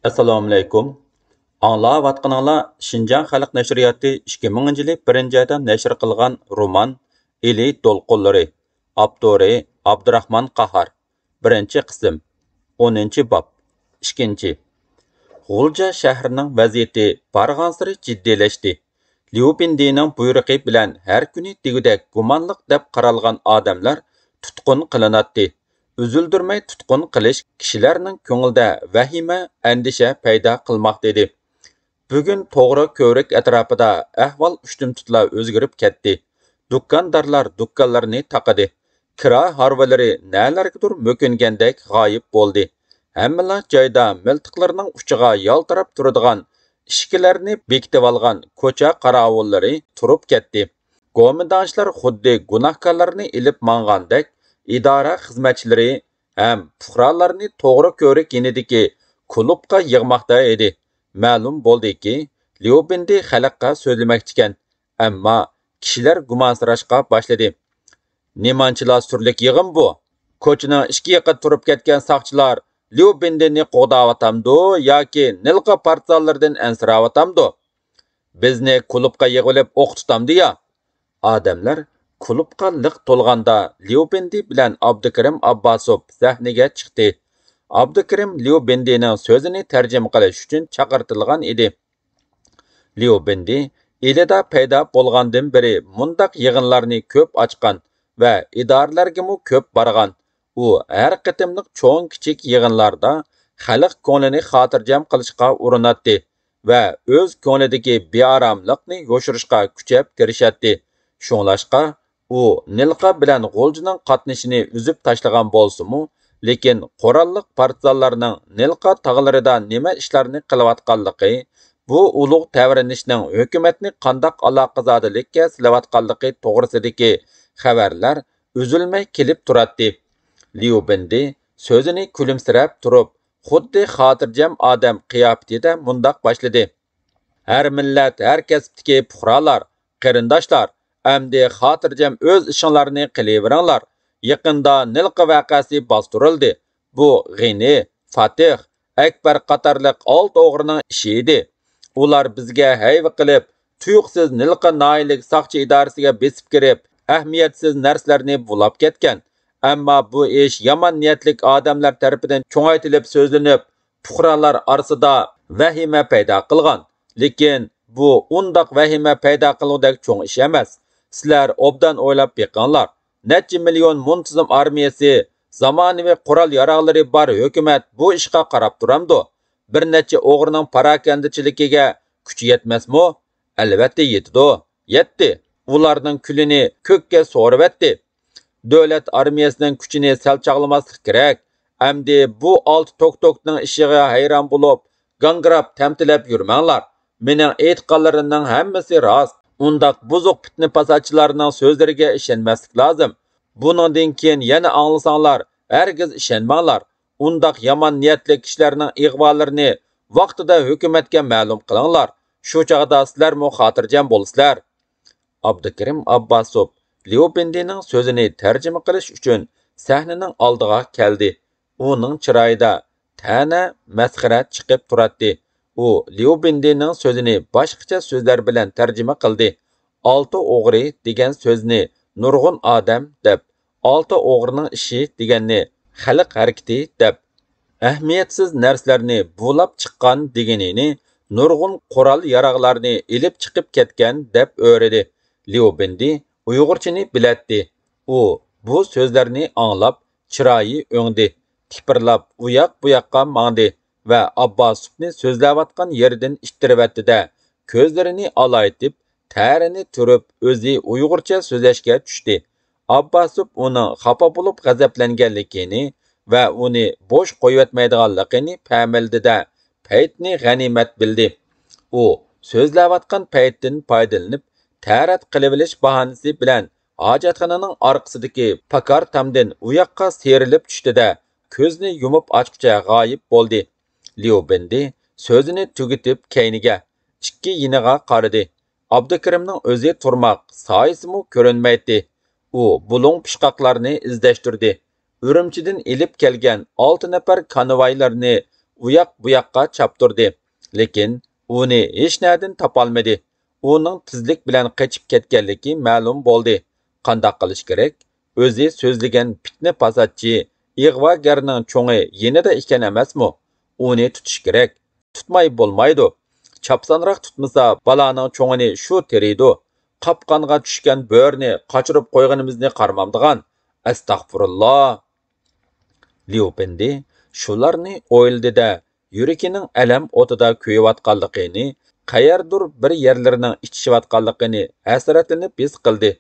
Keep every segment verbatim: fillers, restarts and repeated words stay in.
ئەسسالامۇئەلەيكۇم. ئاڭلاۋاتقىنىڭلار شىنجاڭ خەلق نەشرىياتى ئىككى مىڭىنچى يىلى بىرىنچى ئايدا نەشر قىلغان رومان ئىلى دولقۇنلىرى، ئاپتورى ئابدۇراخمان قاھار، بىرىنچى قىسىم، ئونىنچى باب، ئىككىنچى. غۇلجا شەھىرىنىڭ ۋەزىيىتى بارغانسېرى جىددىيلەشتى. ليۇ بىندىنىڭ بۇيرۇقى بىلەن ھەر كۈنى دېگۈدەك گۇمانلىق دەپ قارالغان ئادەملەر تۇتقۇن قىلىناتتى. ئۈزۈلدۈرمەي تۇتقۇن قىلىش كىشىلەرنىڭ كۆڭلىدە ۋەھىمە، ئەندىشە پەيدا قىلماقتا ئىدى. بۈگۈن توغرا كۆۋرۈك ئەتراپىدا ئەھۋال ئۇشتۇمتۇتلا ئۆزگىرىپ كەتتى. دۇكاندارلار دۇكانلىرىنى تاقىدى. كىرا ھارۋىلىرى نەلەرگىدۇر مۆكۈنگەندەك غايىب بولدى. ھەممىلا جايدا مىلتىقلىرىنىڭ ئۇچىغا يالتىراپ تۇرىدىغان ئىشىكلەرنى بېكىتىۋالغان كوچا قاراۋۇللىرى تۇرۇپ كەتتى. گومىنداڭچىلار خۇددى گۇناھكارلارنى ئېلىپ ماڭغاندەك ئىدارە خىزمەتچىلىرى ھەم پۇقرالارنى توغرا كۆۋرۈك يېنىدىكى كۇلۇبقا يىغماقتا ئىدى. مەلۇم بولدىكى، ليۇ بىندى خەلققە سۆزلىمەكچىكەن. ئەمما كىشىلەر گۇمانسىراشقا باشلىدى. نېمانچىلا سۈرلۈك يىغىن بۇ! كوچىنىڭ ئىككى يېقىدا تۇرۇپ كەتكەن ساقچىلار ليۇ بىندىنى قوغداۋاتامدۇ ياكى نىلقا پارتىزانلىرىدىن ئەنسىرەۋاتامدۇ؟ بىزنى كۇلۇبقا يىغىۋېلىپ ئوق تۇتامدۇ يا؟ ئادەملەر كۇلۇبقا لىق تولغاندا، ليۇ بىندى بىلەن ئابدۇكېرىم ئابباسوف سەھنىگە چىقتى. ئابدۇكېرىم ليۇ بىندىنىڭ سۆزىنى تەرجىمە قىلىش ئۈچۈن چاقىرتىلغان ئىدى. ليۇ بىندى ئىلىدا پەيدا بولغاندىن بېرى مۇنداق يىغىنلارنى كۆپ ئاچقان ۋە ئىدارىلەرگىمۇ كۆپ بارغان. ئۇ ھەر قېتىملىق چوڭ-كىچىك يىغىنلاردا خەلق كۆڭلىنى خاتىرجەم قىلىشقا ئۇرۇناتتى ۋە ئۆز كۆڭلىدىكى بىئاراملىقنى يوشۇرۇشقا كۈچەپ تىرىشاتتى. شۇڭلاشقا، ئۇ نىلقا بىلەن غۇلجىنىڭ قاتنىشىنى ئۈزۈپ تاشلىغان بولسىمۇ، لېكىن قوراللىق پارتىزانلارنىڭ نىلقا تاغلىرىدا نېمە ئىشلارنى قىلىۋاتقانلىقى، بۇ ئۇلۇغ تەۋرىنىشنىڭ ھۆكۈمەتنى قانداق ئالاقىزادىلىككە سېلىۋاتقانلىقى توغرىسىدىكى خەۋەرلەر ئۈزۈلمەي كېلىپ تۇراتتى. ليۇ بىندى سۆزىنى كۈلۈمسىرەپ تۇرۇپ، خۇددى خاتىرجەم ئادەم قىياپىتىدە مۇنداق باشلىدى: ھەر مىللەت، ھەر كەسىپتىكى پۇقرالار، قېرىنداشلار، ئەمدى خاتىرجەم ئۆز ئىشىڭلارنى قىلىۋېرىڭلار. يېقىندا نىلقا ۋەقەسى باستۇرۇلدى. بۇ غېنى، فاتىھ، ئەكبەر قاتارلىق ئالتە ئوغرىنىڭ ئىشى ئىدى. ئۇلار بىزگە ھەيۋە قىلىپ، تۇيۇقسىز نىلقا ناھىيەلىك ساقچى ئىدارىسىگە بېسىپ كىرىپ، ئەھمىيەتسىز نەرسىلەرنى بۇلاپ كەتكەن. ئەمما بۇ ئىش يامان نىيەتلىك ئادەملەر تەرىپىدىن چوڭايتىلىپ سۆزلىنىپ، پۇقرالار ئارىسىدا ۋەھىمە پەيدا قىلغان. لېكىن بۇ ئۇنداق ۋەھىمە پەيدا قىلغۇدەك چوڭ ئىش ئەمەس. سىلەر ئوبدان ئويلاپ بېقىڭلار. نەچچە مىليون مۇنتىزىم ئارمىيەسى، زامانىۋى قورال-ياراغلىرى بار ھۆكۈمەت بۇ ئىشقا قاراپ تۇرامدۇ؟ بىر نەچچە ئوغرىنىڭ پاراكەندىچىلىكىگە كۈچى يەتمەسمۇ؟ ئەلۋەتتە يېتىدۇ. يەتتى. ئۇلارنىڭ كۈلىنى كۆككە سورۇۋەتتى. دۆلەت ئارمىيەسىنىڭ كۈچىنى سەل چاغلىماسلىق كېرەك. ئەمدى بۇ ئالتە توك-توكنىڭ ئىشىغا ھەيران بولۇپ، گاڭگىراپ، تەمتىلەپ يۈرمەڭلار. مېنىڭ ئېيتقانلىرىمنىڭ ھەممىسى راست. ئۇنداق بۇزۇق پىتنە-پاساتچىلارنىڭ سۆزلىرىگە ئىشەنمەسلىك لازىم. بۇنىڭدىن كېيىن يەنە ئاڭلىساڭلار، ھەرگىز ئىشەنمەڭلار. ئۇنداق يامان نىيەتلىك كىشىلەرنىڭ ئىغۋالىرىنى ۋاقتىدا ھۆكۈمەتكە مەلۇم قىلىڭلار. شۇ چاغدا سىلەرمۇ خاتىرجەم بولىسىلەر. ئابدۇكېرىم ئابباسوف ليۇ بىندىنىڭ سۆزىنى تەرجىمە قىلىش ئۈچۈن سەھنىنىڭ ئالدىغا كەلدى. ئۇنىڭ چىرايىدا تەنە، مەسخىرە چىقىپ تۇراتتى. ئۇ ليۇ بىندىنىڭ سۆزىنى باشقىچە سۆزلەر بىلەن تەرجىمە قىلدى. ئالتە ئوغرى دېگەن سۆزنى نۇرغۇن ئادەم دەپ، ئالتە ئوغرىنىڭ ئىشى دېگەننى خەلق ھەرىكىتى دەپ، ئەھمىيەتسىز نەرسىلەرنى بۇلاپ چىققان دېگىنىنى نۇرغۇن قورال-ياراغلارنى ئېلىپ چىقىپ كەتكەن دەپ ئۆرىدى. ليۇ بىندى ئۇيغۇرچىنى بىلەتتى. ئۇ بۇ سۆزلەرنى ئاڭلاپ، چىرايى ئۆڭدى. تىپىرلاپ ئۇياق-بۇياققا ماڭدى ۋە ئابباسوفنى سۆزلەۋاتقان يېرىدىن ئىتتىرىۋەتتى-دە، كۆزلىرىنى ئالايتىپ، تەرىنى تۈرۈپ، ئۆزى ئۇيغۇرچە سۆزلەشكە چۈشتى. ئابباسوف ئۇنىڭ خاپا بولۇپ غەزەپلەنگەنلىكىنى ۋە ئۇنى بوش قويۇۋەتمەيدىغانلىقىنى پەملىدى-دە، پەيتنى غەنىيمەت بىلدى. ئۇ سۆزلەۋاتقان پەيتتىن پايدىلىنىپ، تەرەت قىلىۋېلىش باھانىسى بىلەن ھاجەتخانىنىڭ ئارقىسىدىكى پاكار تامدىن ئۇياققا سىيرىلىپ چۈشتى-دە، كۆزنى يۇمۇپ ئاچقۇچە غايىب بولدى. ليۇ بىندى سۆزىنى تۈگىتىپ كەينىگە، ئىككى يېنىغا قارىدى. ئابدۇكېرىمنىڭ ئۆزى تۇرماق سايىسىمۇ كۆرۈنمەيتتى. ئۇ بۇلۇڭ پۇچقاقلارنى ئىزدەشتۈردى. ئۈرۈمچىدىن ئېلىپ كەلگەن ئالتە نەپەر كانۋايلارنى ئۇياق بۇياققا چاپتۇردى. لېكىن ئۇنى ھېچنەدىن تاپالمىدى. ئۇنىڭ تېزلىك بىلەن قېچىپ كەتكەنلىكى مەلۇم بولدى. قانداق قىلىش كېرەك؟ ئۆزى سۆزلىگەن پىتنە-پاساتچى، ئىغۋاگەرنىڭ چوڭى يېنىدا ئىكەن ئەمەسمۇ؟ ئۇنى تۇتۇش كېرەك. تۇتماي بولمايدۇ. چاپسانراق تۇتمىسا، بالانىڭ چوڭىنى شۇ تېرىيدۇ. قاپقانغا چۈشكەن بۆرىنى قاچۇرۇپ قويغىنىمىزنى قارىمامدىغان. ئەستەغپۇرۇللا! ليۇ پېندى شۇلارنى ئويلىدى-دە، يۈرىكىنىڭ ئەلەم ئوتىدا كۆيۈۋاتقانلىقىنى، قەيەردۇر بىر يەرلىرىنىڭ ئىچىشىۋاتقانلىقىنى ھەسرەتلىنىپ ھېس قىلدى.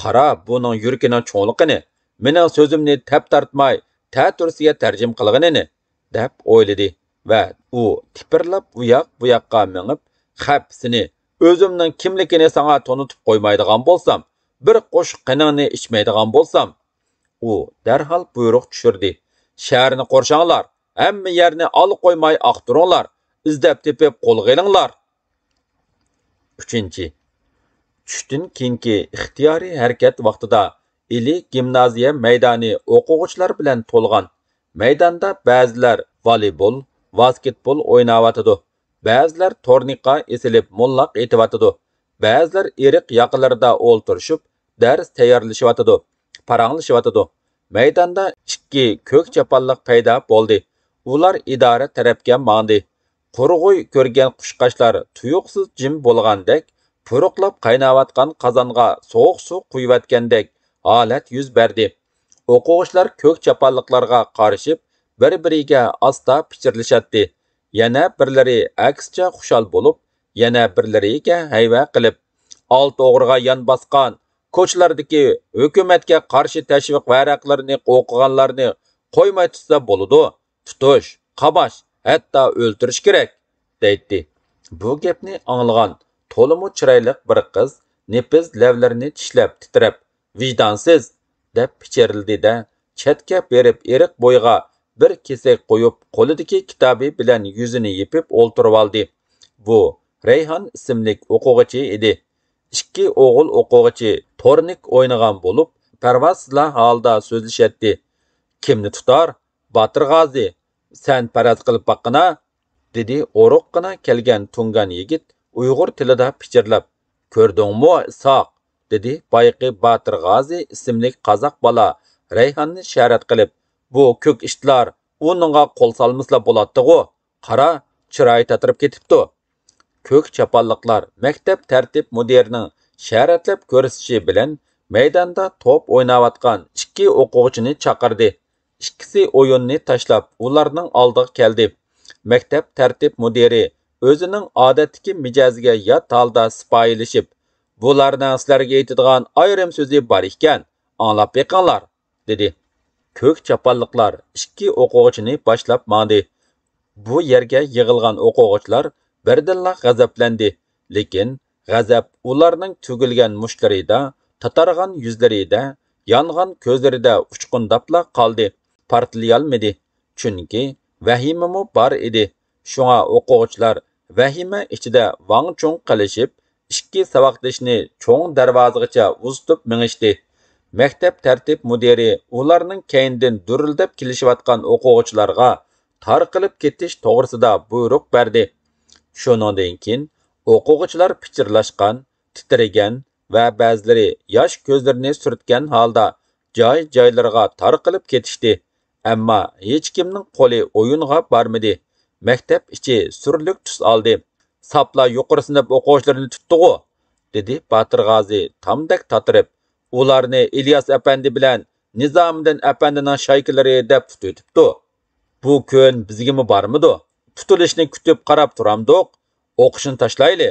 «قارا، بۇنىڭ يۈرىكىنىڭ چوڭلۇقىنى، مېنىڭ سۆزۈمنى تەپ تارتماي، تەتۈرىسىگە تەرجىمە قىلغىنىنى» دەپ ئويلىدى ۋە ئۇ تىپىرلاپ ئۇياق-بۇياققا مېڭىپ، «خەپ سېنى، ئۆزۈمنىڭ كىملىكىنى ساڭا تونۇتۇپ قويمايدىغان بولسام، بىر قوشۇق قېنىڭنى ئىچمەيدىغان بولسام!» ئۇ دەرھال بۇيرۇق چۈشۈردى: «شەھەرنى قورشاڭلار، ھەممە يەرنى ئالا قويماي ئاختۇرۇڭلار، ئىزدەپ تېپىپ قولغا ئېلىڭلار!» ئۈچىنچى، چۈشتىن كېيىنكى ئىختىيارىي ھەرىكەت ۋاقتىدا ئىلى گىمنازىيە مەيدانى ئوقۇغۇچىلار بىلەن تولغان. مەيداندا بەزىلەر ۋالىبول، ۋاسكېتبول ئويناۋاتىدۇ، بەزىلەر تورنىكقا ئېسىلىپ موللاق ئېتىۋاتىدۇ، بەزىلەر ئېرىق ياقىلىرىدا ئولتۇرۇشۇپ دەرس تەييارلىشىۋاتىدۇ، پاراڭلىشىۋاتىدۇ. مەيداندا ئىككى كۆك چاپانلىق پەيدا بولدى. ئۇلار ئىدارە تەرەپكە ماڭدى. قۇرغۇي كۆرگەن قۇشقاچلار تۇيۇقسىز جىم بولغاندەك، پۇرۇقلاپ قايناۋاتقان قازانغا سوغۇق سۇ قۇيۇۋەتكەندەك ھالەت يۈز بەردى. ئوقۇغۇچىلار كۆك چاپانلىقلارغا قارىشىپ، بىر-بىرىگە ئاستا پىچىرلىشاتتى. يەنە بىرلىرى ئەكسىچە خۇشال بولۇپ، يەنە بىرلىرىگە ھەيۋە قىلىپ، «ئالتە ئوغرىغا يان باسقان، كوچىلاردىكى ھۆكۈمەتكە قارشى تەشۋىق ۋەرەقلىرىنى ئوقۇغانلارنى قويماي تۇتسا بولىدۇ، تۇتۇش، قاماش، ھەتتا ئۆلتۈرۈش كېرەك» دەيتتى. بۇ گەپنى ئاڭلىغان تولىمۇ چىرايلىق بىر قىز نېپىز لەۋلىرىنى چىشلەپ تىترەپ، «ۋىجدانسىز!» دەپ پىچىرلىدى-دە، چەتكە بېرىپ ئېرىق بويىغا بىر كېسەك قويۇپ، قولىدىكى كىتابى بىلەن يۈزىنى يېپىپ ئولتۇرۇۋالدى. بۇ رەيھان ئىسىملىك ئوقۇغۇچى ئىدى. ئىككى ئوغۇل ئوقۇغۇچى تورنىك ئوينىغان بولۇپ، پەرۋاسىزلا ھالدا سۆزلىشەتتى. «كىمنى تۇتار؟ باتىر غازى، سەن پەرەز قىلىپ باققىنا!» دېدى ئورۇققىنا كەلگەن تۇڭگان يىگىت ئۇيغۇر تىلىدا پىچىرلاپ. «كۆردۈڭمۇ، ئىسھاق؟» دېدى بايىقى باتىر غازى ئىسىملىك قازاق بالا رەيھاننى شەرەت قىلىپ. «بۇ كۆك ئىتلار ئۇنىڭغا قول سالمىسىلا بولاتتىغۇ! قارا، چىرايى تاتىرىپ كېتىپتۇ!» كۆك چاپانلىقلار مەكتەپ تەرتىپ مۇدىرىنىڭ شەرەتلەپ كۆرسىتىشى بىلەن مەيداندا توپ ئويناۋاتقان ئىككى ئوقۇغۇچىنى چاقىردى. ئىككىسى ئويۇننى تاشلاپ، ئۇلارنىڭ ئالدىغا كەلدى. مەكتەپ تەرتىپ مۇدىرى ئۆزىنىڭ ئادەتتىكى مىجەزىگە يات ھالدا سىپايىلىشىپ، «بۇلارنىڭ سىلەرگە ئېيتىدىغان ئايرىم سۆزى بار ئىكەن، ئاڭلاپ بېقىڭلار!» دېدى. كۆك چاپانلىقلار ئىككى ئوقۇغۇچىنى باشلاپ ماڭدى. بۇ يەرگە يىغىلغان ئوقۇغۇچىلار بىردىنلا غەزەپلەندى، لېكىن غەزەپ ئۇلارنىڭ تۈگۈلگەن مۇشتلىرىدا، تاتارغان يۈزلىرىدە، يانغان كۆزلىرىدە ئۇچقۇنداپلا قالدى، پارتلىيالمىدى. چۈنكى ۋەھىمىمۇ بار ئىدى. شۇڭا ئوقۇغۇچىلار ۋەھىمە ئىچىدە ۋاڭ-چۇڭ قىلىشىپ، ئىككى ساۋاقدىشىنى چوڭ دەرۋازىغىچە ئۇزىتىپ مېڭىشتى. مەكتەپ تەرتىپ مۇدىرى ئۇلارنىڭ كەينىدىن دۈرۈلدەپ كېلىشىۋاتقان ئوقۇغۇچىلارغا تارقىلىپ كېتىش توغرىسىدا بۇيرۇق بەردى. شۇنىڭدىن كېيىن ئوقۇغۇچىلار پىچىرلاشقان، تىترىگەن ۋە بەزىلىرى ياش كۆزلىرىنى سۈرتكەن ھالدا جاي-جايلىرىغا تارقىلىپ كېتىشتى. ئەمما ھېچكىمنىڭ قولى ئويۇنغا بارمىدى. مەكتەپ ئىچى سۈرلۈك تۈس ئالدى. «ساپلا يۇقىرى سىنىپ ئوقۇغۇچىلىرىنى تۇتتىغۇ!» دېدى باتىر غازى تامدەك تاتىرىپ. «ئۇلارنى ئىلياس ئەپەندى بىلەن نىزامىدىن ئەپەندىنىڭ شايكىلىرى دەپ تۇتۇۋېتىپتۇ. بۇ كۈن بىزگىمۇ بارمىدۇ؟ تۇتۇلۇشنى كۈتۈپ قاراپ تۇرامدۇق؟ ئوقۇشنى تاشلايلى،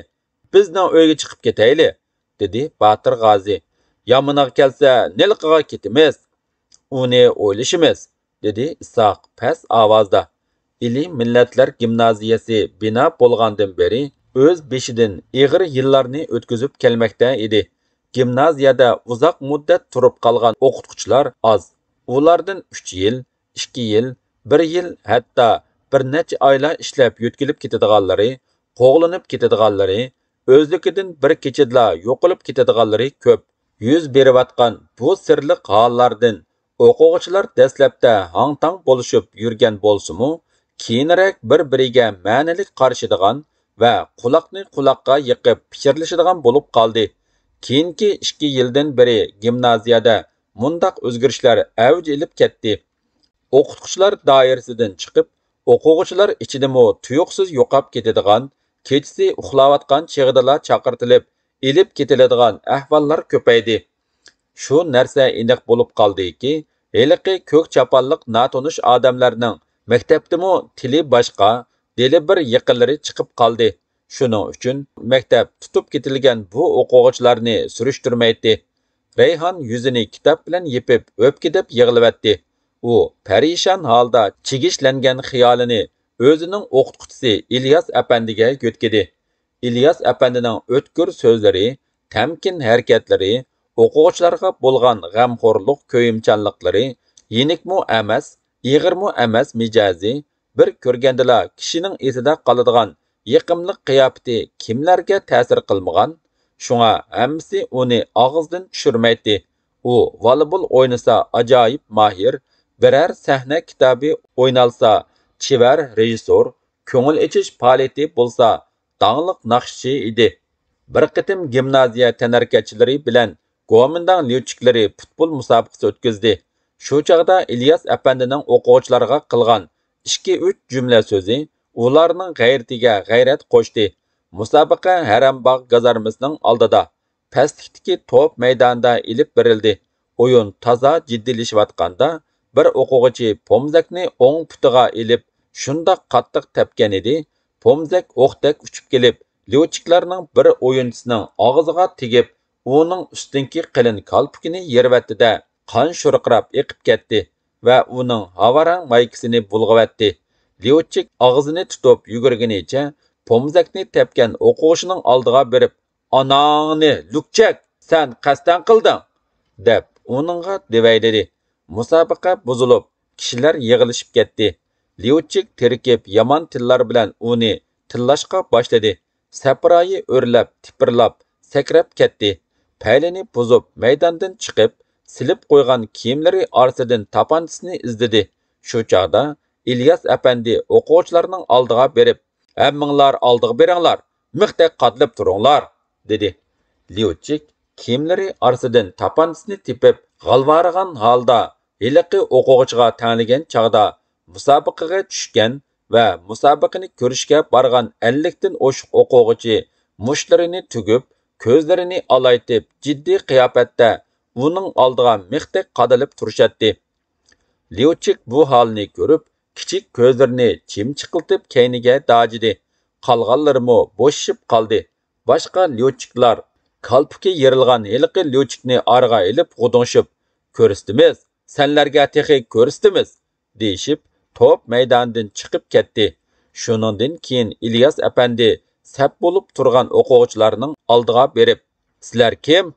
بىزنىڭ ئۆيگە چىقىپ كېتەيلى!» دېدى باتىر غازى. «يامىنىغا كەلسە، نېلىقىغا كېتىمىز؟ ئۇنى ئويلىشىمىز!» دېدى ئىسھاق پەس ئاۋازدا. ئىلى مىللەتلەر گىمنازىيەسى بىنا بولغاندىن بېرى ئۆز بېشىدىن ئېغىر يىللارنى ئۆتكۈزۈپ كەلمەكتە ئىدى. گىمنازىيەدە ئۇزاق مۇددەت تۇرۇپ قالغان ئوقۇتقۇچىلار ئاز. ئۇلاردىن ئۈچ يىل، ئىككى يىل، بىر يىل، ھەتتا بىر نەچچە ئايلار ئىشلەپ يۆتكىلىپ كېتىدىغانلىرى، قوغلىنىپ كېتىدىغانلىرى، ئۆزلۈكىدىن بىر كېچىدىلا يوقىلىپ كېتىدىغانلىرى كۆپ. يۈز بېرىۋاتقان بۇ سىرلىق ھاللاردىن ئوقۇغۇچىلار دەسلەپتە ھاڭ-تاڭ بولۇشۇپ يۈرگەن بولسىمۇ، كېيىنرەك بىر-بىرىگە مەنىلىك قارىشىدىغان ۋە قۇلاقنى قۇلاققا يېقىپ پىچىرلىشىدىغان بولۇپ قالدى. كېيىنكى ئىككى يىلدىن بېرى گىمنازىيەدە مۇنداق ئۆزگىرىشلەر ئەۋج ئېلىپ كەتتى. ئوقۇتقۇچىلار دائىرىسىدىن چىقىپ، ئوقۇغۇچىلار ئىچىدىمۇ تۇيۇقسىز يوقاپ كېتىدىغان، كېچىسى ئۇخلاۋاتقان چېغىدىلا چاقىرتىلىپ ئېلىپ كېتىلىدىغان ئەھۋاللار كۆپەيدى. شۇ نەرسە ئېنىق بولۇپ قالدىكى، ھېلىقى كۆك چاپانلىق ناتونۇش ئادەملەرنىڭ مەكتەپتىمۇ تىلى باشقا، دىلى بىر يېقىنلىرى چىقىپ قالدى. شۇنىڭ ئۈچۈن مەكتەپ تۇتۇپ كېتىلگەن بۇ ئوقۇغۇچىلارنى سۈرۈشتۈرمەيتتى. رەيھان يۈزىنى كىتاب بىلەن يېپىپ، ئۆپكىدەپ يىغلىۋەتتى. ئۇ پەرىشان ھالدا چىگىشلەنگەن خىيالىنى ئۆزىنىڭ ئوقۇتقۇچىسى ئىلياس ئەپەندىگە يۆتكىدى. ئىلياس ئەپەندىنىڭ ئۆتكۈر سۆزلىرى، تەمكىن ھەرىكەتلىرى، ئوقۇغۇچىلارغا بولغان غەمخورلۇق كۆيۈمچانلىقلىرى، يېنىكمۇ ئەمەس، ئېغىرمۇ ئەمەس مىجەزى، بىر كۆرگەندىلا كىشىنىڭ ئېسىدە قالىدىغان يېقىملىق قىياپىتى كىملەرگە تەسىر قىلمىغان؟ شۇڭا ھەممىسى ئۇنى ئاغزىدىن چۈشۈرمەيتتى. ئۇ ۋالىبول ئوينىسا ئاجايىپ ماھىر، بىرەر سەھنە كىتابى ئوينالسا چېۋەر رېژىسسور، كۆڭۈل ئېچىش پائالىيىتى بولسا داڭلىق ناخشىچى ئىدى. بىر قېتىم گىمنازىيە تەنھەرىكەتچىلىرى بىلەن گومىنداڭ ليۇچىكلىرى پۇتبول مۇسابىقىسى ئۆتكۈزدى. شۇ چاغدا ئىلياس ئەپەندىنىڭ ئوقۇغۇچىلارغا قىلغان ئىككى-ئۈچ جۈملە سۆزى ئۇلارنىڭ غەيرىتىگە غەيرەت قوشتى. مۇسابىقە ھەرەمباغ گازارمىسىنىڭ ئالدىدا، پەسلىكتىكى توپ مەيدانىدا ئېلىپ بېرىلدى. ئويۇن تازا جىددىيلىشىۋاتقاندا، بىر ئوقۇغۇچى پومزەكنى ئوڭ پۇتىغا ئېلىپ، شۇنداق قاتتىق تەپكەنىدى، پومزەك ئوقتەك ئۇچۇپ كېلىپ، ليۇچىكلارنىڭ بىر ئويۇنچىسىنىڭ ئاغزىغا تېگىپ، ئۇنىڭ ئۈستۈنكى قېلىن كالپۇكىنى يېرىۋەتتى-دە، قان شورقىراپ ئېقىپ كەتتى ۋە ئۇنىڭ ھاۋاراڭ مايكىسىنى بۇلغىۋەتتى. ليۇچىك ئاغزىنى تۇتۇپ يۈگۈرگىنىچە پومزەكنى تەپكەن ئوقۇغۇچىنىڭ ئالدىغا بېرىپ، «ئاناڭنى، لۈكچەك، سەن قەستەن قىلدىڭ!» دەپ، ئۇنىڭغا دېۋەيلىدى. مۇسابىقە بۇزۇلۇپ، كىشىلەر يىغىلىشىپ كەتتى. ليۇچىك تېرىكىپ يامان تىللار بىلەن ئۇنى تىللاشقا باشلىدى. سەپرايى ئۆرلەپ، تىپىرلاپ، سەكرەپ كەتتى. پەيلىنى بۇزۇپ، مەيداندىن چىقىپ، سېلىپ قويغان كىيىملىرى ئارىسىدىن تاپانچىسىنى ئىزدىدى. شۇ چاغدا ئىلياس ئەپەندى ئوقۇغۇچىلارنىڭ ئالدىغا بېرىپ، «ھەممىڭلار ئالدىغا بېرىڭلار، مىختەك قادىلىپ تۇرۇڭلار!» دېدى. ليۇچىك كىيىملىرى ئارىسىدىن تاپانچىسىنى تېپىپ، غالۋارىغان ھالدا ھېلىقى ئوقۇغۇچىغا تەڭلىگەن چاغدا، مۇسابىقىگە چۈشكەن ۋە مۇسابىقىنى كۆرۈشكە بارغان ئەللىكتىن ئوشۇق ئوقۇغۇچى مۇشتلىرىنى تۈگۈپ، كۆزلىرىنى ئالايتىپ، جىددىي قىياپەتتە ئۇنىڭ ئالدىغا مىختەك قادىلىپ تۇرۇشاتتى. ليۇچىك بۇ ھالنى كۆرۈپ، كىچىك كۆزلىرىنى چىمچىقلىتىپ كەينىگە داجىدى. قالغانلىرىمۇ بوشىشىپ قالدى. باشقا ليۇچىكلار كالپۇكى يېرىلغان ھېلىقى ليۇچىكنى ئارىغا ئېلىپ غۇدۇڭشىپ، «كۆرسىتىمىز، سەنلەرگە تېخى كۆرسىتىمىز!» دېيىشىپ، توپ مەيدانىدىن چىقىپ كەتتى. شۇنىڭدىن كېيىن ئىلياس ئەپەندى سەپ بولۇپ تۇرغان ئوقۇغۇچىلارنىڭ ئالدىغا بېرىپ، «سىلەر كىم؟»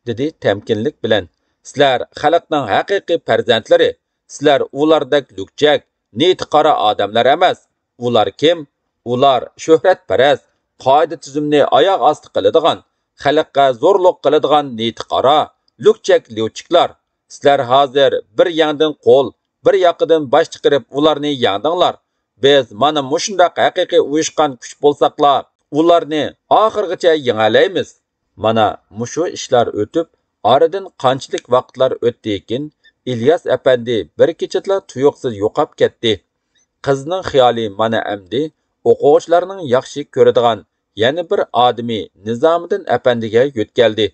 دېدى تەمكىنلىك بىلەن. «سىلەر خەلقنىڭ ھەقىقىي پەرزەنتلىرى. سىلەر ئۇلاردەك لۈكچەك، نىيىتى قارا ئادەملەر ئەمەس. ئۇلار كىم؟ ئۇلار شۆھرەتپەرەس، قائىدە-تۈزۈمنى ئاياغ ئاستى قىلىدىغان، خەلققە زورلۇق قىلىدىغان نىيىتى قارا، لۈكچەك ليۇچىكلار. سىلەر ھازىر بىر يەڭدىن قول، بىر ياقىدىن باش چىقىرىپ ئۇلارنى يەڭدىڭلار. بىز مانا مۇشۇنداق ھەقىقىي ئۇيۇشقان كۈچ بولساقلا، ئۇلارنى ئاخىرغىچە يېڭەلەيمىز.» مانا مۇشۇ ئىشلار ئۆتۈپ، ئارىدىن قانچىلىك ۋاقىتلار ئۆتتىكىن، ئىلياس ئەپەندى بىر كېچىدىلا تۇيۇقسىز يوقاپ كەتتى. قىزنىڭ خىيالى مانا ئەمدى ئوقۇغۇچىلارنىڭ ياخشى كۆرىدىغان يەنە بىر ئادىمى نىزامىدىن ئەپەندىگە يۆتكەلدى.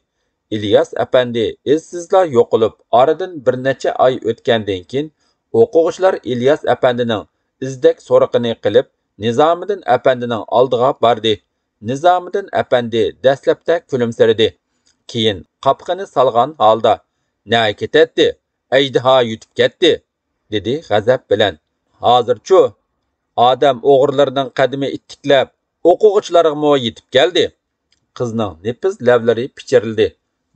ئىلياس ئەپەندى ئىزسىزلا يوقىلىپ، ئارىدىن بىر نەچچە ئاي ئۆتكەندىن كېيىن، ئوقۇغۇچىلار ئىلياس ئەپەندىنىڭ ئىزدەك سورىقىنى قىلىپ، نىزامىدىن ئەپەندىنىڭ ئالدىغا باردى. نىزامىدىن ئەپەندى دەسلەپتە كۈلۈمسىرىدى. كېيىن قاپىقىنى سالغان ھالدا، «نەگە كېتەتتى؟ ئەجدىھا يۈتۈپ كەتتى!» دېدى غەزەپ بىلەن. «ھازىرچۇ؟ ئادەم ئوغرىلىرىنىڭ قەدىمى ئىتتىكلەپ، ئوقۇغۇچىلارغىمۇ يېتىپ كەلدى.» قىزنىڭ نېپىز لەۋلىرى پىچىرلىدى.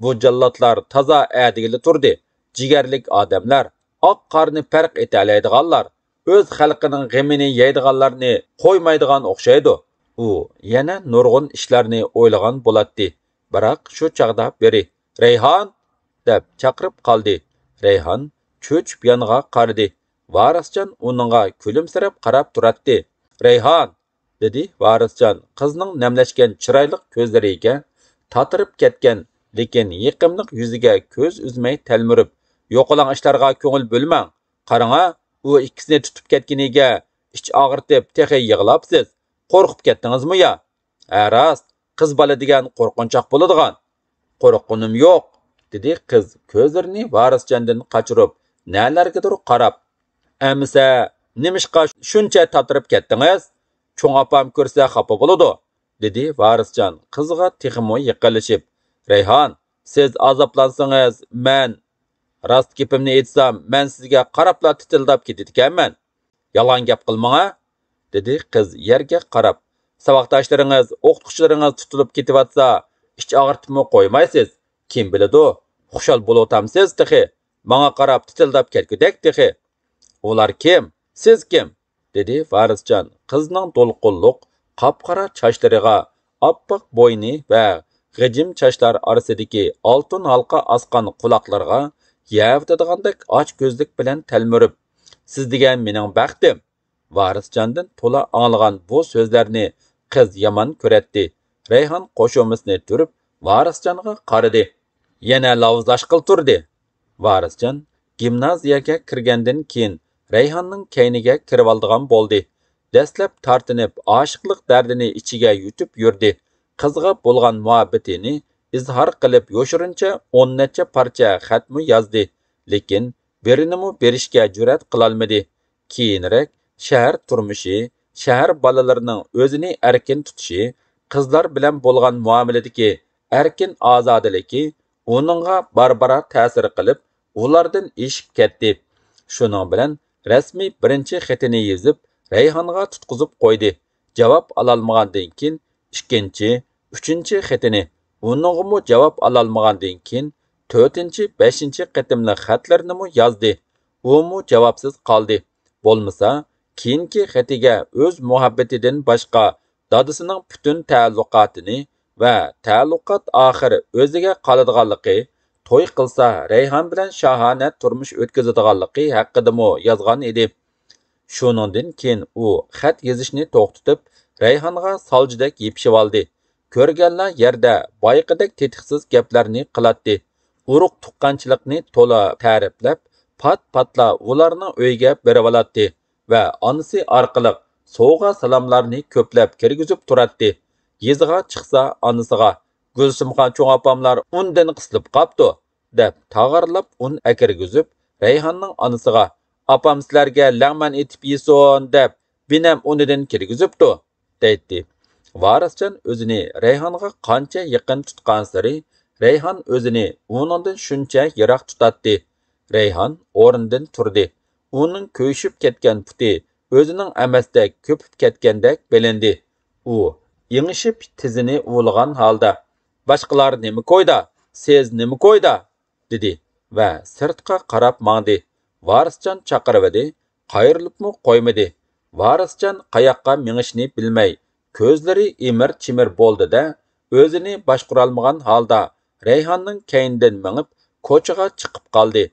«بۇ جاللاتلار تازا ئەدىگىلى تۇردى. جىگەرلىك ئادەملەر، ئاق قارىنى پەرق ئېتەلەيدىغانلار، ئۆز خەلقىنىڭ غېمىنى يەيدىغانلارنى قويمايدىغان ئوخشايدۇ.» ئۇ يەنە نۇرغۇن ئىشلارنى ئويلىغان بولاتتى. بىراق شۇ چاغدا بىرى، «رەيھان!» دەپ چاقىرىپ قالدى. رەيھان چۆچۈپ يانغا قارىدى. ۋارىسجان ئۇنىڭغا كۈلۈمسىرەپ قاراپ تۇراتتى. رەيھان! دېدى ۋارىسجان قىزنىڭ نەملەشكەن چىرايلىق كۆزلىرىگە، تاتىرىپ كەتكەن، لېكىن يېقىملىق يۈزىگە كۆز ئۈزمەي تەلمۈرۈپ. يوقىلاڭ ئىشلارغا كۆڭۈل بۆلمەڭ. قاراڭا، ئۇ ئىككىسىنى تۇتۇپ كەتكىنىگە ئىچ ئاغرىتىپ تېخى يىغلاپسىز. قورقۇپ كەتتىڭىزمۇ يا؟ ھە راست، قىز بالا دېگەن قورقۇنچاق بولىدىغان. قورققىنىم يوق، دېدى قىز كۆزلىرىنى ۋارىسجاندىن قاچۇرۇپ، نەلەرگىدۇر قاراپ. ئەمىسە، نېمىشقا شۇنچە تاتىرىپ كەتتىڭىز؟ چوڭ ئاپام كۆرسە خاپا بولىدۇ، دېدى ۋارىسجان قىزغا تېخىمۇ يېقىنلىشىپ. رەيھان، سىز ئازابلانسىڭىز، مەن، راست گېپىمنى ئېيتسام، مەن سىزگە قاراپلا تىتىلداپ كېتىدىكەنمەن. يالغان گەپ قىلماڭا، دېدى قىز يەرگە قاراپ. ساۋاقداشلىرىڭىز، ئوقۇتقۇچىلىرىڭىز تۇتۇلۇپ كېتىۋاتسا، ئىچ ئاغرىتىپمۇ قويمايسىز. كىم بىلىدۇ، خۇشال بولۇۋاتامسىز تېخى. ماڭا قاراپ تىتىلداپ كەتكۈدەك تېخى. ئۇلار كىم؟ سىز كىم؟ دېدى ۋارىسجان قىزنىڭ دولقۇنلۇق، قاپقارا چاچلىرىغا، ئاپئاق بوينى ۋە غىجىم چاچلار ئارىسىدىكى ئالتۇن ھالقا ئاسقان قۇلاقلىرىغا يەۋېتىدىغاندەك ئاچكۆزلۈك بىلەن تەلمۈرۈپ. سىز دېگەن مېنىڭ بەختىم! ۋارىسجاندىن تولا ئاڭلىغان بۇ سۆزلەرنى قىز يامان كۆرەتتى. رەيھان قوشۇمىسىنى تۈرۈپ، ۋارىسجانغا قارىدى. يەنە لاۋزاشقىلى تۇردى. ۋارىسجان گىمنازىيەگە كىرگەندىن كېيىن، رەيھاننىڭ كەينىگە كىرىۋالىدىغان بولدى. دەسلەپ تارتىنىپ، ئاشىقلىق دەردىنى ئىچىگە يۇتۇپ يۈردى. قىزغا بولغان مۇھەببىتىنى ئىزھار قىلىپ، يوشۇرۇنچە ئون نەچچە پارچە خەتمۇ يازدى. لېكىن بىرىنىمۇ بېرىشكە جۈرئەت قىلالمىدى. كېيىنرەك شەھەر تۇرمۇشى، شەھەر بالىلىرىنىڭ ئۆزىنى ئەركىن تۇتۇشى، قىزلار بىلەن بولغان مۇئامىلىدىكى ئەركىن ئازادىلىكى ئۇنىڭغا بارا-بارا تەسىر قىلىپ، ئۇلاردىن ئېشىپ كەتتى. شۇنىڭ بىلەن رەسمىي بىرىنچى خېتىنى يېزىپ، رەيھانغا تۇتقۇزۇپ قويدى. جاۋاب ئالالمىغاندىن كېيىن ئىككىنچى، ئۈچىنچى خېتىنى، ئۇنىڭغىمۇ جاۋاب ئالالمىغاندىن كېيىن تۆتىنچى، بەشىنچى قېتىملىق خەتلىرىنىمۇ يازدى. ئۇمۇ جاۋابسىز قالدى. بولمىسا، كېيىنكى خېتىگە ئۆز مۇھەببىتىدىن باشقا دادىسىنىڭ پۈتۈن تەئەللۇقاتىنى ۋە تەئەللۇقات ئاخىر ئۆزىگە قالىدىغانلىقى، توي قىلسا رەيھان بىلەن شاھانە تۇرمۇش ئۆتكۈزىدىغانلىقى ھەققىدىمۇ يازغان ئىدى. شۇنىڭدىن كېيىن ئۇ خەت يېزىشنى توختىتىپ، رەيھانغا سالجىدەك يېپىشىۋالدى. كۆرگەنلا يەردە بايىقىدەك تېتىقسىز گەپلەرنى قىلاتتى. ئۇرۇق-تۇغقانچىلىقنى تولا تەرىپلەپ، پات-پاتلا ئۇلارنىڭ ئۆيىگە بېرىۋالاتتى ۋە ئانىسى ئارقىلىق سوۋغا-سالاملارنى كۆپلەپ كىرگۈزۈپ تۇراتتى. يېزىغا چىقسا ئانىسىغا، «گۈلسۈمخان چوڭ ئاپاملار ئۇندىن قىسىلىپ قاپتۇ» دەپ تاغارلاپ ئۇن ئەكىرگۈزۈپ، رەيھاننىڭ ئانىسىغا، «ئاپام سىلەرگە لەڭمەن ئېتىپ يېسۇن» دەپ، بىنەم ئۇنىدىن كىرگۈزۈپتۇ، دەيتتى. ۋارىسجان ئۆزىنى رەيھانغا قانچە يېقىن تۇتقانسېرى، رەيھان ئۆزىنى ئۇنىڭدىن شۇنچە يىراق تۇتاتتى. رەيھان ئورنىدىن تۇردى. ئۇنىڭ كۆيۈشۈپ كەتكەن پۇتى ئۆزىنىڭ ئەمەستەك كۆپۈپ كەتكەندەك بىلىندى. ئۇ ئېڭىشىپ تىزىنى ئۇۋۇلىغان ھالدا، «باشقىلار نېمە كويدا؟ سىز نېمە كويدا؟» دېدى ۋە سىرتقا قاراپ ماڭدى. ۋارىسجان چاقىرىۋىدى، قايرىلىپمۇ قويمىدى. ۋارىسجان قاياققا مېڭىشنى بىلمەي، كۆزلىرى ئىمىر-چىمىر بولدى-دە، ئۆزىنى باشقۇرالمىغان ھالدا رەيھاننىڭ كەينىدىن مېڭىپ، كوچىغا چىقىپ قالدى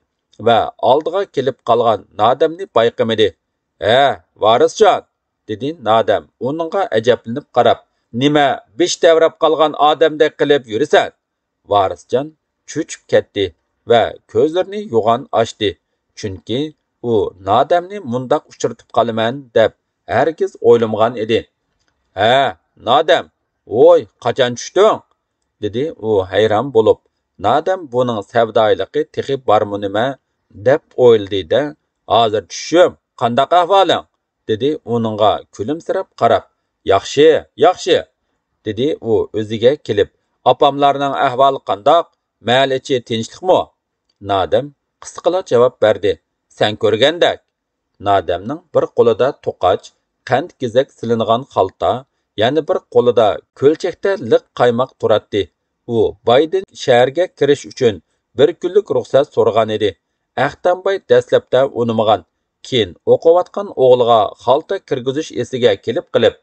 ۋە ئالدىغا كېلىپ قالغان نادەمنى بايقىمىدى. «ھە، ۋارىسجان!» دېدى نادەم ئۇنىڭغا ئەجەبلىنىپ قاراپ. «نېمە، بېشى تەۋرەپ قالغان ئادەمدەك قىلىپ يۈرىسەن؟» ۋارىسجان چۆچۈپ كەتتى ۋە كۆزلىرىنى يوغان ئاچتى، چۈنكى ئۇ نادەمنى مۇنداق ئۇچرىتىپ قالىمەن دەپ ھەرگىز ئويلىمىغان ئىدى. «ھە، نادەم، ۋوي، قاچان چۈشتۈڭ؟» دېدى ئۇ ھەيران بولۇپ. نادەم بۇنىڭ سەۋدايىلىقى تېخى بارمۇ نېمە دەپ ئويلىدى-دە، «ھازىر چۈشۈم، قانداق ئەھۋالىڭ؟» دېدى ئۇنىڭغا كۈلۈمسىرەپ قاراپ. «ياخشى، ياخشى!» دېدى ئۇ ئۆزىگە كېلىپ. «ئاپاملارنىڭ ئەھۋالى قانداق؟ مەھەل ئىچى تىنچلىقمۇ؟» نادەم قىسقىلا جاۋاب بەردى. «سەن كۆرگەندەك.» نادەمنىڭ بىر قولىدا توقاچ، قەنت گېزەك سېلىنغان خالتا، يەنە بىر قولىدا كۆلچەكتە لىق قايماق تۇراتتى. ئۇ بايدىن شەھەرگە كىرىش ئۈچۈن بىر كۈنلۈك رۇخسەت سورىغانىدى. ئەختەمباي دەسلەپتە ئۇنىمىغان، كېيىن ئوقۇۋاتقان ئوغلىغا خالتا كىرگۈزۈش ئېسىگە كېلىپ قېلىپ،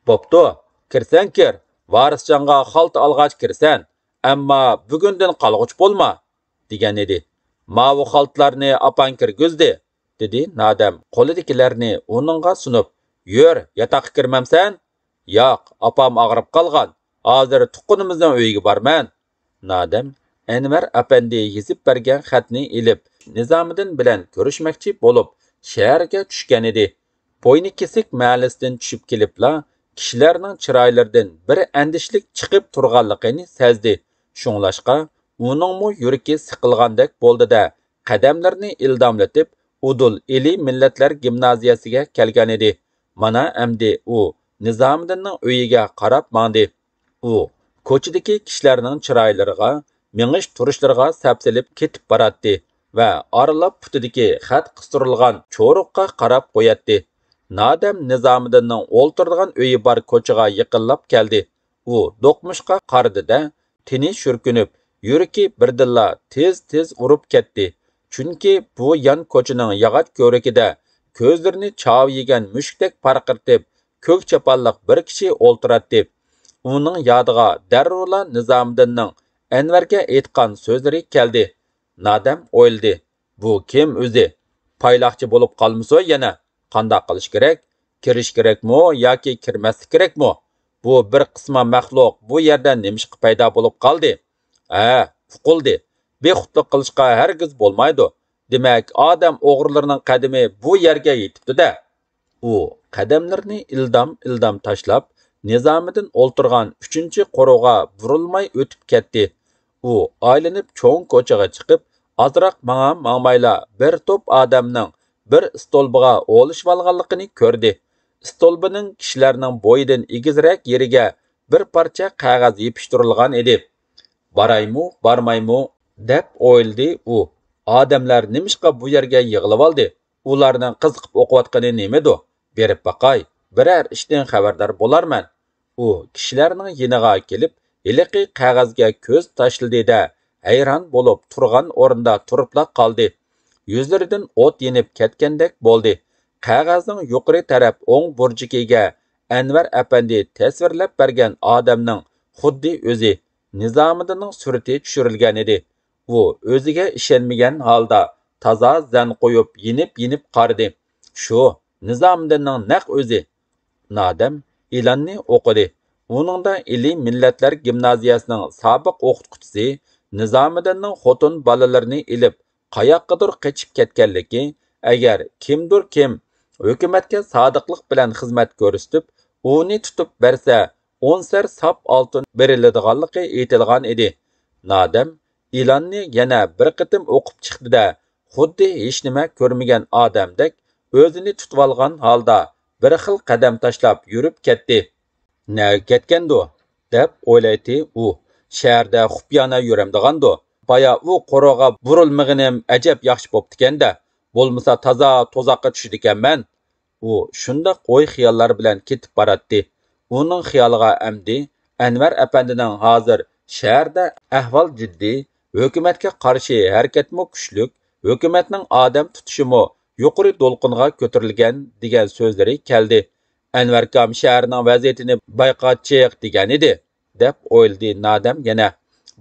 «بوپتۇ، كىرسەڭ كىر، ۋارىسجانغا خالتا ئالغاچ كىرسەن، ئەمما بۈگۈندىن قالغۇچ بولما» دېگەنىدى. «ماۋۇ خالتىلارنى ئاپاڭ كىرگۈزدى. دېدى نادەم قولىدىكىلەرنى ئۇنىڭغا سۇنۇپ. يۈر، ياتاققا كىرمەمسەن؟ ياق، ئاپام ئاغرىپ قالغان. ھازىر تۇغقىنىمىزنىڭ ئۆيىگە بارىمەن. نادەم ئەنۋەر ئەپەندى يېزىپ بەرگەن خەتنى ئېلىپ، نىزامىدىن بىلەن كۆرۈشمەكچى بولۇپ، شەھەرگە چۈشكەنىدى. بوينى كېسىك مەھەللىسىدىن چۈشۈپ كېلىپلا، كىشىلەرنىڭ چىرايلىرىدىن بىر ئەندىشىلىك چىقىپ تۇرغانلىقىنى سەزدى. شۇڭلاشقا، ئۇنىڭمۇ يۈرىكى سىقىلغاندەك بولدى-دە، قەدەملىرىنى ئىلداملىتىپ، ئۇدۇل ئىلى مىللەتلەر گىمنازىيەسىگە كەلگەنىدى. مانا ئەمدى ئۇ نىزامىدىننىڭ ئۆيىگە قاراپ ماڭدى. ئۇ كوچىدىكى كىشىلەرنىڭ چىرايلىرىغا، مېڭىش تۇرۇشلىرىغا سەپسېلىپ كېتىپ باراتتى ۋە ئارىلاپ پۇتىدىكى خەت قىستۇرۇلغان چورۇققا قاراپ قوياتتى. نادەم نىزامىدىننىڭ ئولتۇرىدىغان ئۆيى بار كوچىغا يېقىنلاپ كەلدى. ئۇ دوقمۇشقا قارىدى-دە، تېنى شۈركۈنۈپ، يۈرىكى بىردىنلا تېز-تېز ئۇرۇپ كەتتى. چۈنكى بۇ يان كوچىنىڭ ياغاچ كۆۋرۈكىدە كۆزلىرىنى چاۋا يېگەن مۈشۈكتەك پارقىرىتىپ، كۆك چاپانلىق بىر كىشى ئولتۇراتتى. ئۇنىڭ يادىغا دەررۇلا نىزامىدىننىڭ ئەنۋەرگە ئېيتقان سۆزلىرى كەلدى. نادەم ئويلىدى، بۇ كىم ئۆزى؟ پايلاقچى بولۇپ قالمىسۇن يەنە؟ قانداق قىلىش كېرەك؟ كىرىش كېرەكمۇ ياكى كىرمەسلىك كېرەكمۇ؟ بۇ بىر قىسما مەخلۇق بۇ يەردە نېمىشقا پەيدا بولۇپ قالدى؟ ھە، ئۇقۇلدى. بىخۇدلۇق قىلىشقا ھەرگىز بولمايدۇ. دېمەك، ئادەم ئوغرىلىرىنىڭ قەدىمى بۇ يەرگە يېتىپتۇ-دە. ئۇ قەدەملىرىنى ئىلدام-ئىلدام تاشلاپ، نىزامىدىن ئولتۇرغان ئۈچىنچى قورۇغا بۇرۇلماي ئۆتۈپ كەتتى. ئۇ ئايلىنىپ چوڭ كوچىغا چىقىپ، ئازراق ماڭا-ماڭمايلا بىر توپ ئادەمنىڭ بىر ئىستولبىغا ئولىشىۋالغانلىقىنى كۆردى. ئىستولبىنىڭ كىشىلەرنىڭ بويىدىن ئېگىزرەك يېرىگە بىر پارچە قەغەز يېپىشتۇرۇلغان ئىدى. بارايمۇ، بارمايمۇ؟ دەپ ئويلىدى ئۇ. ئادەملەر نېمىشقا بۇ يەرگە يىغىلىۋالدى؟ ئۇلارنىڭ قىزىقىپ ئوقۇۋاتقىنى نېمىدۇ؟ بېرىپ باقاي، بىرەر ئىشتىن خەۋەردار بولارمەن. ئۇ كىشىلەرنىڭ يېنىغا كېلىپ، ھېلىقى قەغەزگە كۆز تاشلىدى-دە، ھەيران بولۇپ تۇرغان ئورنىدا تۇرۇپلا قالدى. يۈزلىرىدىن ئوت يېنىپ كەتكەندەك بولدى. قەغەزنىڭ يۇقىرى تەرەپ ئوڭ بۇرجىكىگە ئەنۋەر ئەپەندى تەسۋىرلەپ بەرگەن ئادەمنىڭ خۇددى ئۆزى، نىزامىدىننىڭ سۈرىتى چۈشۈرۈلگەنىدى. ئۇ ئۆزىگە ئىشەنمىگەن ھالدا تازا زەن قويۇپ يېنىپ-يېنىپ قارىدى. شۇ، نىزامىدىننىڭ نەق ئۆزى. نادەم ئېلاننى ئوقۇدى. ئۇنىڭدا ئىلى مىللەتلەر گىمنازىيەسىنىڭ سابىق ئوقۇتقۇچىسى نىزامىدىننىڭ خوتۇن بالىلىرىنى ئېلىپ، قاياققىدۇر قېچىپ كەتكەنلىكى، ئەگەر كىمدۇر كىم ھۆكۈمەتكە سادىقلىق بىلەن خىزمەت كۆرسىتىپ، ئۇنى تۇتۇپ بەرسە، ئون سەر ساپ ئالتۇن بېرىلىدىغانلىقى ئېيتىلغان ئىدى. نادەم ئېلاننى يەنە بىر قېتىم ئوقۇپ چىقتى-دە، خۇددى ھېچنېمە كۆرمىگەن ئادەمدەك ئۆزىنى تۇتۇۋالغان ھالدا بىر خىل قەدەم تاشلاپ يۈرۈپ كەتتى. نەگە كەتكەندۇ؟ دەپ ئويلايتتى ئۇ. شەھەردە خۇپىيانە يۈرەمدىغاندۇ؟ بايا ئۇ قورۇغا بۇرۇلمىغىنىم ئەجەب ياخشى بوپتىكەن-دە، بولمىسا تازا تۇزاققا چۈشىدىكەنمەن. ئۇ شۇنداق ئوي-خىياللار بىلەن كېتىپ باراتتى. ئۇنىڭ خىيالىغا ئەمدى ئەنۋەر ئەپەندىنىڭ ھازىر شەھەردە ئەھۋال جىددىي، ھۆكۈمەتكە قارشى ھەرىكەتمۇ كۈچلۈك، ھۆكۈمەتنىڭ ئادەم تۇتۇشىمۇ يۇقىرى دولقۇنغا كۆتۈرۈلگەن دېگەن سۆزلىرى كەلدى. ئەنۋەركام شەھەرنىڭ ۋەزىيىتىنى بايقاچىق دېگەنىدى، دەپ ئويلىدى نادەم يەنە.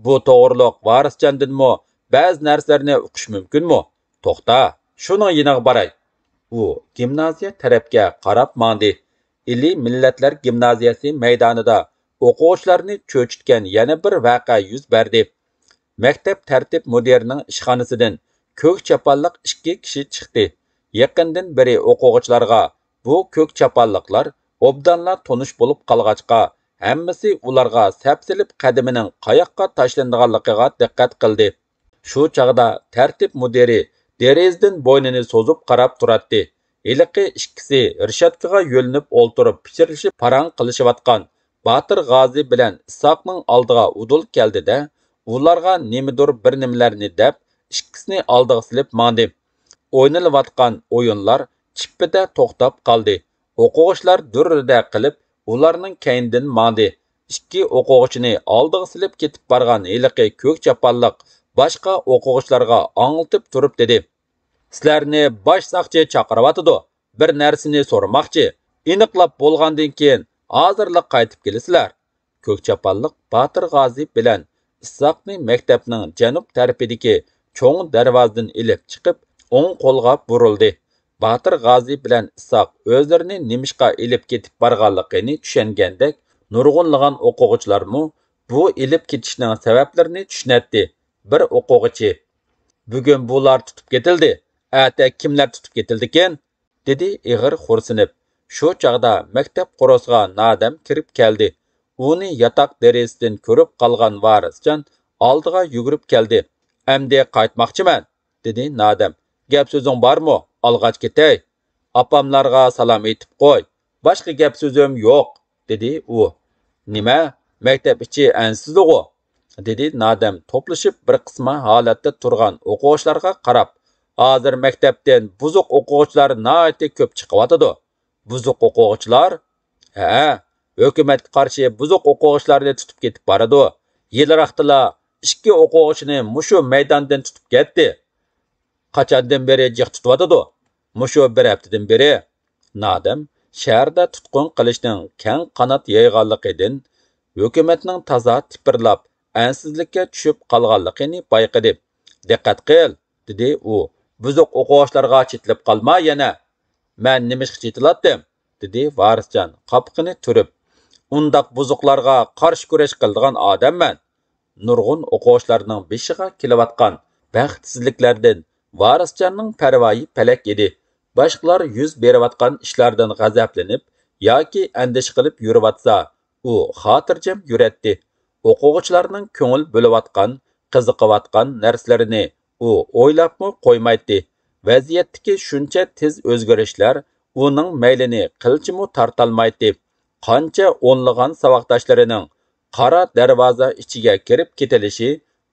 بۇ توغرۇلۇق ۋارىسجاندىنمۇ بەزى نەرسىلەرنى ئۇقۇش مۇمكىنمۇ؟ توختا، شۇنىڭ يېنىغا باراي. ئۇ گىمنازىيە تەرەپكە قاراپ ماڭدى. ئىلى مىللەتلەر گىمنازىيەسى مەيدانىدا ئوقۇغۇچىلارنى چۆچۈتكەن يەنە بىر ۋەقە يۈز بەردى. مەكتەپ تەرتىپ مۇدىرىنىڭ ئىشخانىسىدىن كۆك چاپانلىق ئىككى كىشى چىقتى. يېقىندىن بېرى ئوقۇغۇچىلارغا بۇ كۆك چاپانلىقلار ئوبدانلا تونۇش بولۇپ قالغاچقا، ھەممىسى ئۇلارغا سەپسېلىپ قەدىمىنىڭ قاياققا تاشلىنىدىغانلىقىغا دىققەت قىلدى. شۇ چاغدا تەرتىپ مۇدىرى دېرىزىدىن بوينىنى سوزۇپ قاراپ تۇراتتى. ھېلىقى ئىككىسى رېشاتكىغا يۆلىنىپ ئولتۇرۇپ پىچىرلىشىپ پاراڭ قىلىشىۋاتقان باتۇر غازى بىلەن ئىسھاقنىڭ ئالدىغا ئۇدۇل كەلدى-دە، ئۇلارغا نېمىدۇر بىر نېمىلەرنى دەپ، ئىككىسىنى ئالدىغا سېلىپ ماڭدى. ئوينىلىۋاتقان ئويۇنلار چىپپىدە توختاپ قالدى. ئوقۇغۇچىلار دۈررىدە قىلىپ، ئۇلارنىڭ كەينىدىن ماڭدى. ئىككى ئوقۇغۇچىنى ئالدىغا سېلىپ كېتىپ بارغان ھېلىقى كۆك چاپانلىق باشقا ئوقۇغۇچىلارغا ئاڭلىتىپ تۇرۇپ دېدى: سىلەرنى باش ساقچى چاقىرىۋاتىدۇ. بىر نەرسىنى سورىماقچى. ئېنىقلاپ بولغاندىن كېيىن، ھازىرلا قايتىپ كېلىسىلەر. كۆك چاپانلىق باتۇر غازى بىلەن ئىسھاقنى مەكتەپنىڭ جەنۇب تەرىپىدىكى چوڭ دەرۋازىدىن ئېلىپ چىقىپ، ئوڭ قولغا بۇرۇلدى. باتۇر غازى بىلەن ئىسھاق ئۆزلىرىنى نېمىشقا ئېلىپ كېتىپ بارغانلىقىنى چۈشەنگەندەك، نۇرغۇنلىغان ئوقۇغۇچىلارمۇ بۇ ئېلىپ كېتىشنىڭ سەۋەبلىرىنى چۈشىنەتتى. بىر ئوقۇغۇچى، «بۈگۈن بۇلار تۇتۇپ كېتىلدى، ئەتە كىملەر تۇتۇپ كېتىلدىكىن؟» دېدى ئېغىر خورسىنىپ. شۇ چاغدا مەكتەپ قورۇسىغا نادەم كىرىپ كەلدى. ئۇنى ياتاق دېرىزىسىدىن كۆرۈپ قالغان ۋارىسجان ئالدىغا يۈگۈرۈپ كەلدى. «ئەمدى قايتماقچىمەن» دېدى نادەم. «گەپ سۆزۈڭ بارمۇ؟ ئالغاچ كېتەي.» «ئاپاملارغا سالام ئېيتىپ قوي. باشقا گەپ سۆزۈم يوق» دېدى ئۇ. «نېمە؟ مەكتەپ ئىچى ئەنسىزدىغۇ؟» دېدى نادەم توپلىشىپ بىر قىسما ھالەتتە تۇرغان ئوقۇغۇچىلارغا قاراپ. «ھازىر مەكتەپتىن بۇزۇق ئوقۇغۇچىلار ناھايىتى كۆپ چىقىۋاتىدۇ.» «بۇزۇق ئوقۇغۇچىلار؟» «ھەئە، ھۆكۈمەتكە قارشى بۇزۇق ئوقۇغۇچىلارنى تۇتۇپ كېتىپ بارىدۇ. يېلىراقتىلا ئىككى ئوقۇغۇچىنى مۇشۇ مەيداندىن تۇتۇپ كەتتى.» «قاچاندىن بېرى جىق تۇتۇۋاتىدۇ؟» «مۇشۇ بىر ھەپتىدىن بېرى.» نادەم شەھەردە تۇتقۇن قىلىشنىڭ كەڭ قانات يايغانلىقىدىن، ھۆكۈمەتنىڭ تازا تىپىرلاپ، ئەنسىزلىككە چۈشۈپ قالغانلىقىنى بايقىدى. «دىققەت قىل» دېدى ئۇ. «بۇزۇق ئوقۇغۇچىلارغا چېتىلىپ قالما يەنە.» «مەن نېمىشقا چېتىلاتتىم؟» دېدى ۋارىسجان قاپىقىنى تۈرۈپ. «ئۇنداق بۇزۇقلارغا قارشى كۈرەش قىلىدىغان ئادەممەن.» نۇرغۇن ئوقۇغۇچىلارنىڭ بېشىغا كېلىۋاتقان بەختسىزلىكلەردىن ۋارىسجاننىڭ پەرۋايى پەلەك ئىدى. باشقىلار يۈز بېرىۋاتقان ئىشلاردىن غەزەپلىنىپ ياكى ئەندىشە قىلىپ يۈرۈۋاتسا، ئۇ خاتىرجەم يۈرەتتى. ئوقۇغۇچىلارنىڭ كۆڭۈل بۆلۈۋاتقان، قىزىقىۋاتقان نەرسىلىرىنى ئۇ ئويلاپمۇ قويمايتتى. ۋەزىيەتتىكى شۇنچە تېز ئۆزگىرىشلەر ئۇنىڭ مەيلىنى قىلچىمۇ تارتالمايتتى. قانچە ئونلىغان ساۋاقداشلىرىنىڭ قارا دەرۋازا ئىچىگە كىرىپ كېتىلىشى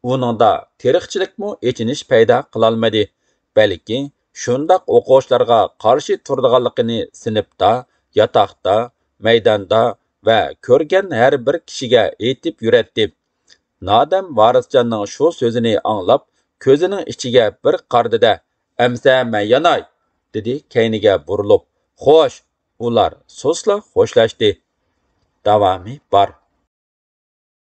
ئۇنىڭدا تېرىقچىلىكمۇ ئېچىنىش پەيدا قىلالمىدى. بەلكى شۇنداق ئوقۇغۇچىلارغا قارشى تۇرىدىغانلىقىنى سىنىپتا، ياتاقتا، مەيداندا ۋە كۆرگەن ھەر بىر كىشىگە ئېيتىپ يۈرەتتى. نادەم ۋارىسجاننىڭ شۇ سۆزىنى ئاڭلاپ، كۆزىنىڭ ئىچىگە بىر قارىدى-دە، «ئەمسە مەن ياناي» دېدى كەينىگە بۇرۇلۇپ. «خوش!» ئۇلار سۇسلا خوشلاشتى. داۋامى بار.